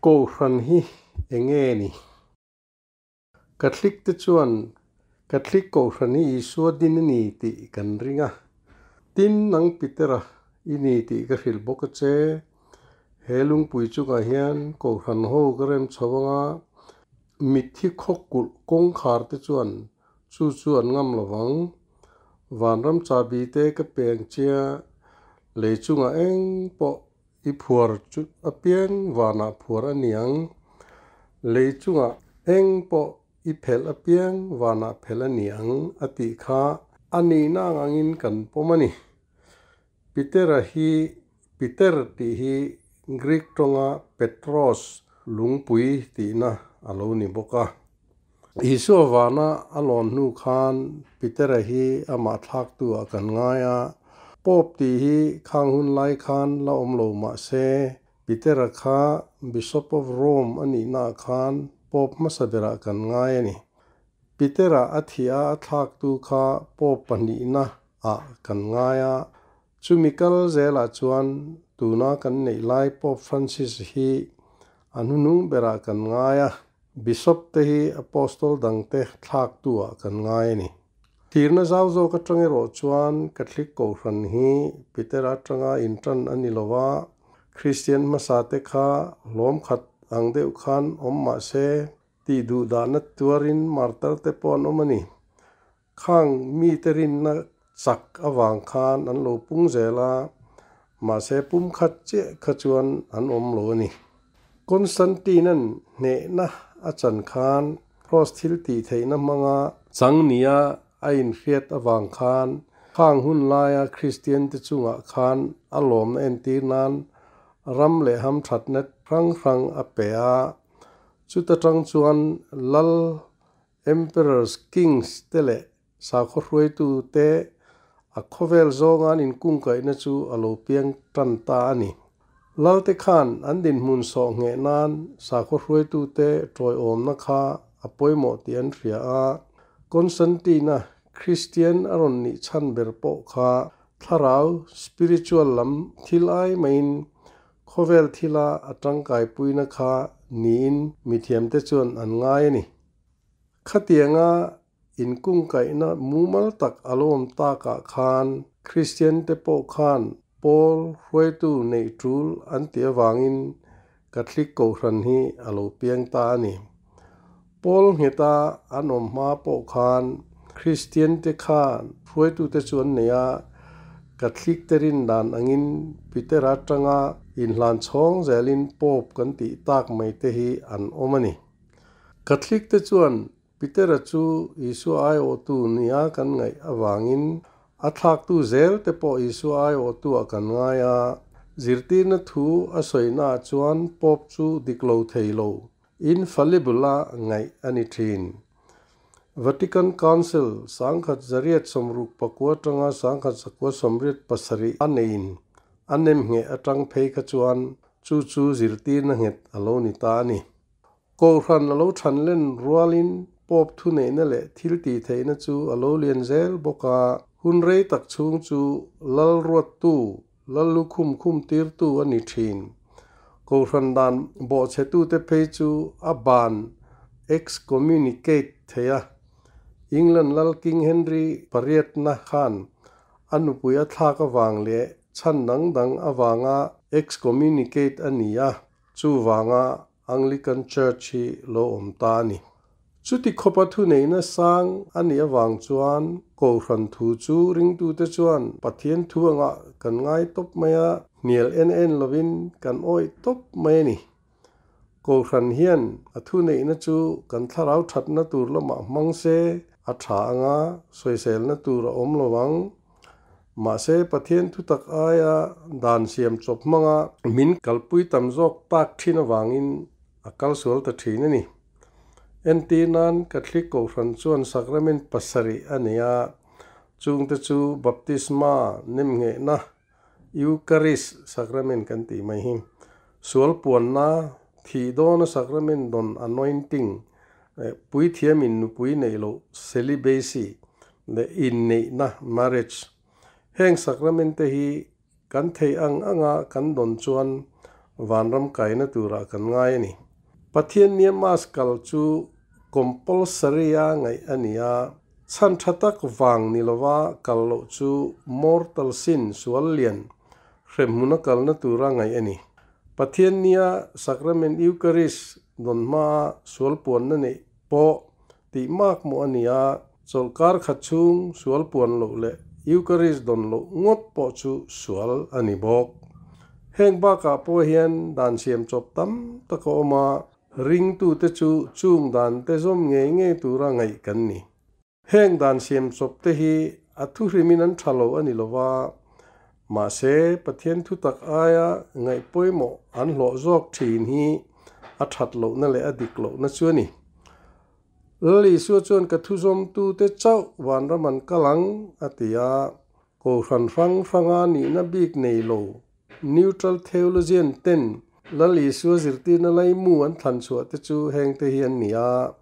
Kohhran hi enge ni? Catholic te chuan Catholic Kohhran hi Isua din a ni tih kan ring a. Tin, nang Petera i ni tih ka hrilh bawk a che. He lungpui chungah hian Kohhran ho ka rem chho anga mitthi khawkulh kawngkhar te chuan chu chu an ngam lo vang. Vanram chahbi te ka peng chia lei chungah eng pawh I phuar chu apiang vanah phuar a ni ang. Lei chungah eng pawh i phelh apiang vanah phelh a ni ang a tih kha a nihna ang angin kan pawm a ni. Pitera hi Piter tih hi Greek tawnga Petros lungpui tihna a lo ni bawk a. Isua vana a lawn hnu khan Petera hi amah thlaktu ah kan ngai a, Pope tih hi khang hun lai khan la awm lo mah se, Petera kha Bishop of Rome a nihna ah khan Pope hmasa berah kan ngai a ni. Petera a thih a a thlaktu kha Pope pahnihna ah kan ngai a, chumi kal zelah chuan tuna kan neih lai Pope Francis hi a hnuhnung berah kan ngai a. Bishop te hi Apostol dangte thlaktu ah kan ngai a ni. Thirna zau zawk atang erawh chuan Catholic Kohhran hi Peter atanga intan a ni lo a, Kristian hmasa te kha hlawm khat ang deuh khan awm mah se tih duh dahna tuarin martar te pawh an awm a ni. Khang mite rinna chak avang khan an lo pung zel a, mahse pumkhat chiah kha chuan an awm lo a ni. Constantine-a'n hnehna a chan khan Cross thil tih theihna hmanga chang nia a inhriat avang khan khang hun laia Kristiante chungah khan a lawmna entir nan ram leh hamthatna hrang hrang a pe a, chuta tang chuan Lal Emperors, Kings te leh sakhaw hruaitu te a khawvel zawnga an inkungkaihna chu a lo piang tan ta a ni. Lalte khan an dinhmun sawh ngheh nan sakhaw hruaitu te tawiawmna kha a pawimawh tih an hria a, Constantine-a Kristian a rawn nih chhan ber pawh kha thlarau, spiritual, lam thil ai maiin khawvel thila a tangkaipuina kha niin mithiamte chuan an ngai a ni. Khatianga inkungkaihna mumal tak a lo awm takah khan Kristiante pawh khan Paul hruaitu neih tul an tih avangin Catholic Kohhran hi a lo piang ta a ni. Paul ngheta an awm hma pawh khan Kristiante khan hruaitute chu an nei a, Catholic te rin dan angin Peter atanga inhlan chhawng zelin Pope kan tih tak mai te hi an awm a ni. Catholic te chuan Petera chu Isua aiawhtu nia kan ngaih avangin a thlaktu zel te pawh Isua aiawhtuah kan ngai a, zirtirna thu a sawinaah chuan Pope chu dik lo thei lo, infallible a ngaih a ni thin. Vatican Council 1869 atanga 1987 a neiin a nemngheh atang phei kha chuan chu chu zirtirna nghet a lo ni ta a ni. Kohhran a lo than len rualin Pope thuneihna leh thil tih theihna chu a lo lian zel bawk a, hun rei tak chhung chu lal ruattu, lal lu khum khum tirtu a ni thin. Kohhran dan bawhchhetute phei chu a ban, excommunicate, thei a. England lal King Henry pariatna khan a nupui a thlak avang leh chhan dang dang avanga excommunicate a ni a, chuvanga Anglican Church hi lo awm ta a ni. Chuti khawpa thuneihna sang a nih avang chuan Kohhran thu chu ringtute chuan Pathian thu angah kan ngai tawp mai a, hnial en en lovin kan awih tawp mai a ni. Kohhran hian a thuneihna chu kan thlarau thatna tur lamah hmang se a tha anga sawiselna tur a awm lo ang. Mahse, Pathian thutak aia dan siam chawp hmanga min kalpui tam zawk tak thin avangin a kal sual ta thin a ni. Entir nan Catholic Kohhran chuan sacrament pasarih a nei a, chungte chu Baptisma, nemnghehna, Eucharist sacrament kan tih mai hi, sual puanna, thih dawna sacrament dawn anointing, puithiamin nupui neih loh celibacy, leh inneihna, marriage. Heng sacrament te hi kan theih ang anga kan dawn chuan vanram kaina turah kan ngai a ni. Pathiannia Mass kal chu compulsory a ngaih a ni a, chhan tha tak vang ni lova kal loh chu mortal sin, sual lian, hremhmuna kalna tura ngaih a ni. Pathiannia Sacrament Eucharist dawn hmaa sual puanna neih pawh tih mak mawh a ni a, chawlhkar khat chhung sual puan loh leh Eucharist dawn loh ngawt pawh chu sual a ni bawk. Heng bakah pawh hian dan siam chawp tam tak a awm a, ringtute chu chung dan te zawm ngei ngei tura ngaih kan ni. Heng dan siam chawp te hi a thuhrimin an tha lo a ni lo va, mahse Pathian thutak aia ngaih pawimawh an hlawh zawk thin hi a that lohna leh a dik lohna chu a ni. Lal Isua chuan ka thuzawmtute chauh vanram an kal ang a ti a, Kohhran hrang hranga nihna bik nei lo Neutral Theologian ten Lal Isua zirtirna laimu an thlan chhuah te chu hengte hi an ni a,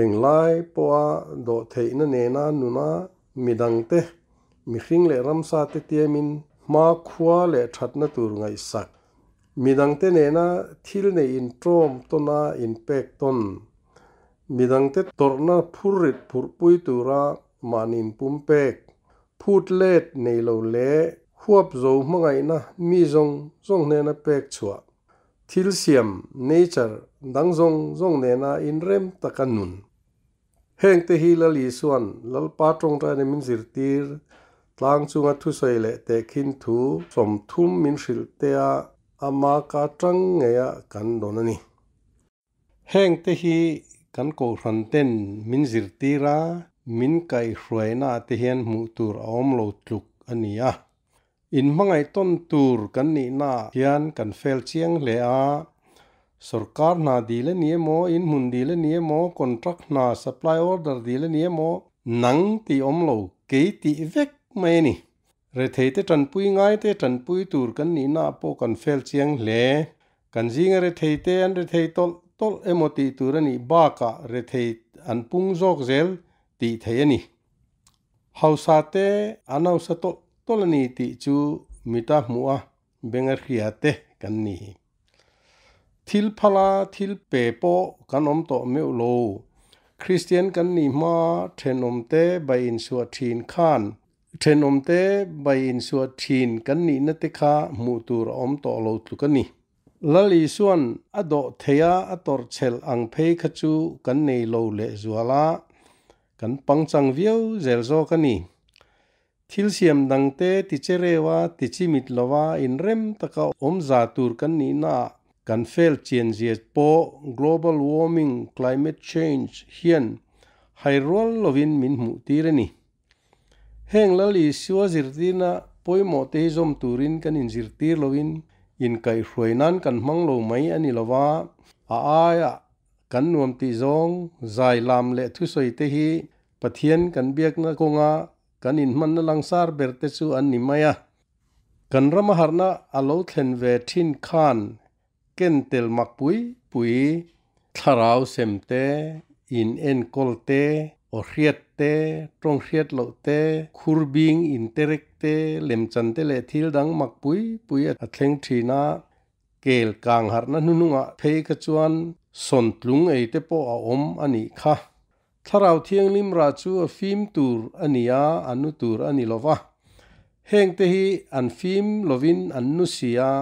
Englai pawha dawhtheihna nena nuna midangte, mihring leh ramsa te tiamin hma khua leh thatna tur ngaihsak, midangte nena thil neih inṭawm tawna inpek tawn, midangte tawrhna phurrit phurhpui tura mahni inpumpek, phut let nei lo leh huap zo hmangaihna mi zawng zawng hnena pek chhuah, thil siam, nature, dang zawng zawng nena inrem taka nun. Hengte hi Lal Isua'n Lalpa tawngtaina min zirtir tlang chunga thusawi leh tehkhin thu 30 min hrilh tea ama ka tang ngeia kan dawn a ni. Hengte hi kan kohhran ten min zirtir a, min kaihhruaina ah te hian hmuh tur a awm lo tluk a ni a. Inhmangaih tawn tur kan nihna ah hian kan fel chiang hle a, sorkar hna dil a ni emaw, inhmun dil a ni emaw, contract hna, supply order dil a ni emaw, nang tih awm lo, kei tih vek mai a ni. Retheite tanpui ngaite tanpui tur kan nihna ah pawh kan fel chiang hle. Kan zinga retheite an rethei tawlh tawlh emaw tih tur a nih bakah rethei an pung zawk zel tih theih a ni. Hausa te an hausa tawlh tawlh a ni tih chu mita hmuh a benga hria te kan ni. Thil phala thil pe pawh kan awm tawh meuh lo. Kristian kan nih hma thenawmte bai insuah thin khan thenawmte bai insuah thin kan nihna te kha hmuh tur a awm tawh lo tluk a ni. Lal Isua'n a dawh theih a a tawrh chhelh ang phei kha chu kan nei lo lehzual a, kan pangchang viau zel zawk a ni. Thil siam dangte ti che reu a, ti chi mit lova inrem taka awmza tur kan nihnaah kan fel chianzia pawh global warming, climate change, hian hai rual lovin min hmuh tir a ni. Heng Lal Isua zirtirna pawimawh te hi zawm turin kan inzirtir lovin inkaihhruai nan kan hmang lo mai a ni lova, a aiah kan nuam tih zawng zai lam leh thusawi te hi Pathian kan biakna kawnga kan inhmanna langsar ber te chu an ni mai a. Kan rama harhna a lo thlen ve thin khan ken tel mak pui pui, thlarau sem te, in enkawl te, aw hriat te, tawng hriat loh te, khur bing interek te, lemchan te leh thil dang mak pui pui a thleng thin a, kel kang harhna hnuhnungah phei kha chuan sawntlung ei te pawh a awm a nih kha. Thlarau Thianghlim rah chu a fim tur a ni a, a nu tur a ni lo va. Hengte hi an fim lovin an nu si a.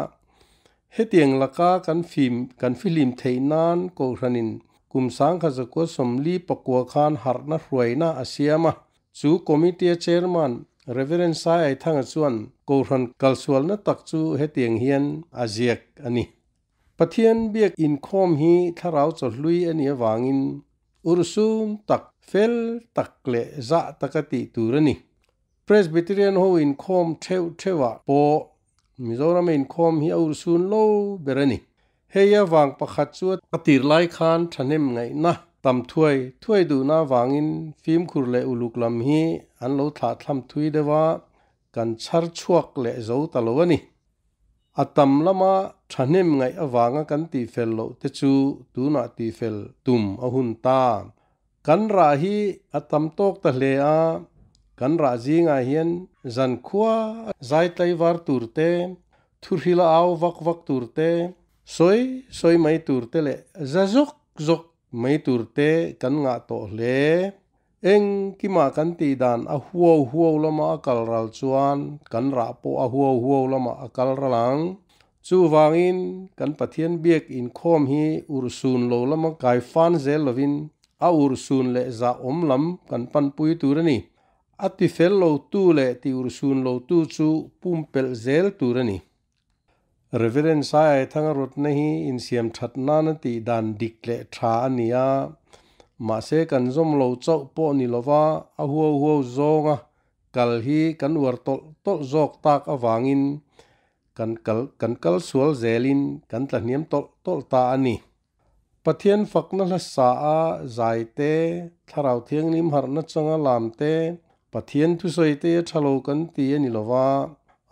Hetiang laka kan fim kan fihlim theih nan Kohhranin kum 1949 khan harhna hruaina a siam a. Chu Committee-a Chairman Rev. Sai Aithanga chuan Kohhran kalsualna tak chu hetiang hian a ziak a ni. Pathian biak inkhawm hi thlarau chawhlui a nih avangin ursum tak, fel tak leh zah taka tih tur a ni. Presbyterian ho inkhawm theuh theuhah pawh Mizorama inkhawm hi a ursun lo ber a ni. Hei avang pakhat chu a tir lai khan thahnem ngaihna tam thuai thuai duhna avangin fimkhur leh uluk lam hi an lo thlahthlam thui deuh a, kan chhar chhuak leh zo ta lo a ni. A tam lama thahnem ngaih avanga kan tihfel loh te chu tunah tihfel tum a hun ta. Kan rah hi a tam tawk ta hle a, kan rah zingah hian zankhua zai tlaivar tur te, Thuhrila au vak vak tur te, sawi sawi mai tur te leh za zawk zawk mai tur te kan ngah tawh hle. Engkimah kan tih dan a huau huau lama a kal ral chuan kan rah pawh a huau huau lamah a kal ral ang. Chuvangin kan Pathian biak inkhawm hi urhsun lo lama kai fan zel lovin a urhsun leh zahawm lam kan panpui tur a ni. A tifel lotu leh ti urhsun lotu chu pumpelh zel tur a ni. Reverend Sai Aithanga rawtna hi insiam that nana tih dan dik leh tha a ni a, mahse kan zawm lo chauh pawh ni lova a huau huau zawnga kal hi kan uar tawlh tawlh zawk tak avangin kan kal kan kal sual zelin kan tlahniam tawlh tawlh ta a ni. Pathian fakna hla sa a zai te, Thlarau Thianghlim harhna changa lam te, Pathian thusawi te a tha lo kan ti a ni lova,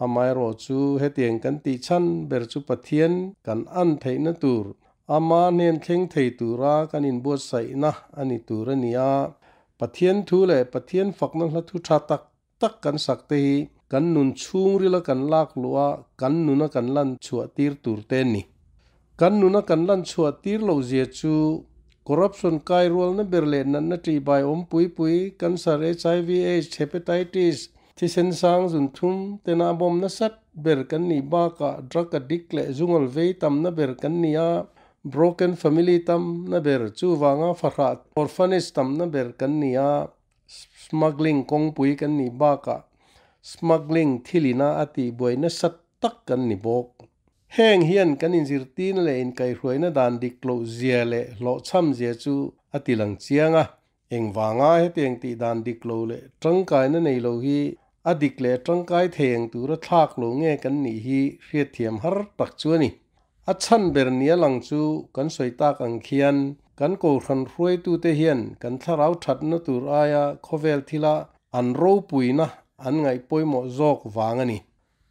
amaherawh chu hetiang kan tih chhan ber chu Pathian kan an theihna tur, ama hnen thleng thei tura kan inbuatsaihna a ni tur a ni a. Pathian thu leh Pathian fakna hla thu tha tak tak kan sak te hi kan nun chhungrila kan lak luh a, kan nuna kan lan chhuah tir tur te ni. Kan nuna kan lan chhuah tir loh zia chu corruption kai rualna ber leh natna ṭihbai awm pui pui, cancer, HIV, aids, hepatitis, thisen sang zunthum tena a bawm nasat ber kan nih bakah drug addict leh zungal vei tamna ber kan ni a, broken family tamna ber, chuvanga fahrah orphanage tamna ber kan ni a. Smuggling kawngpui kan nih bakah smuggling thilina a tihbuai nasa tak kan ni bawk. Heng hian kan inzirtirna leh inkaihhruaina dan dik loh zia leh hlawhchham zia chu a ti lang chiang a. Engvanga hetiang tih dan dik lo leh tangkaina nei lo hi a dik leh tangkai thei ang tura thlak lo nge kan nih hi hriatthiam har tak chu a ni. A chhan ber nia lang chu kan sawi tak ang khian kan kohhran hruaitute hian kan thlarau thatna tur aia khawvel thila an ropuina an ngaih pawimawh zawk vang a ni.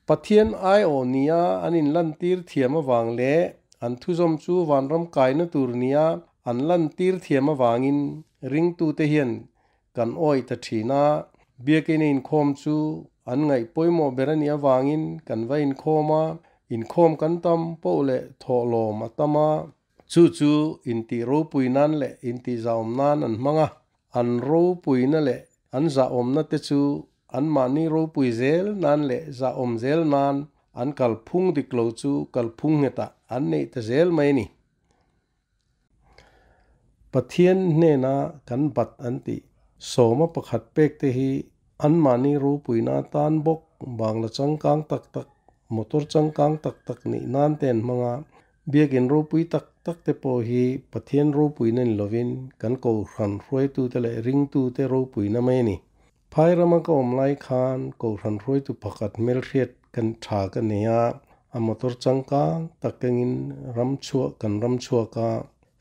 Pathian aiawh nia an inlantir thiam avang leh an thuzawm chu vanram kaina tur nia an lantir thiam avangin ringtute hian kan awih ta thin a, biakina inkhawm chu an ngaih pawimawh ber a nih avangin kan va inkhawm a, inkhawm kan tam poh leh thawhlawm a tam a, chu chu intih ropui nan leh intih zahawm nan an hmang a, an ropuina leh an zahawmna te chu anmahni ropui zel nan leh zahawm zel nan an kalphung dik lo chu kalphung nghetah an neih ta zel mai a ni. Pathian hnena kan bat an tih sawma pakhat pek te hi anmahni ropuina atan bawk bangla changkang tak tak, motor changkang tak tak nih nan te an hmang a, biakin ropui tak tak te pawh hi Pathian ropuina ni lovin kan kohhran hruaitute leh ringtute ropuina mai a ni. Phai rama ka awm lai khan kohhran hruaitu pakhat hmelhriat kan tha ka nei a, a motor changkang tak kengin ram chhuah kan ram chhuak a,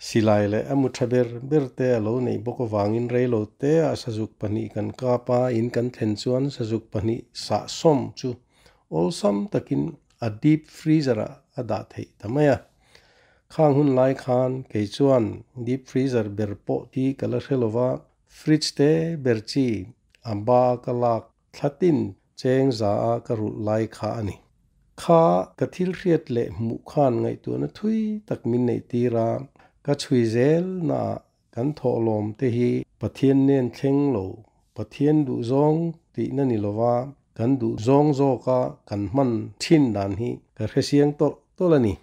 silai leh a mu tha ber ber te a lo neih bawk avangin reilo te ah sazuk pahnih kan kap a, in kan thlen chuan sazuk pahnih sahsawm chu awlsam takin a deep freezer ah a dah theih ta mai a. Khang hun lai khan kei chuan deep freezer ber pawh hi ka la hre lova, Fridge te ber chi a ba ka lak thlatin cheng za a ka rulh lai kha a ni. Kha ka thil hriat leh hmuh khan ngaihtuahna thui tak min neih tir a, ka chhui zel naah kan thawhlawm te hi Pathian nen thleng lo, Pathian duh zawng tihna ni lova kan duh zawng zawka kan hman thin dan hi ka hre siang tawlh tawlh a ni.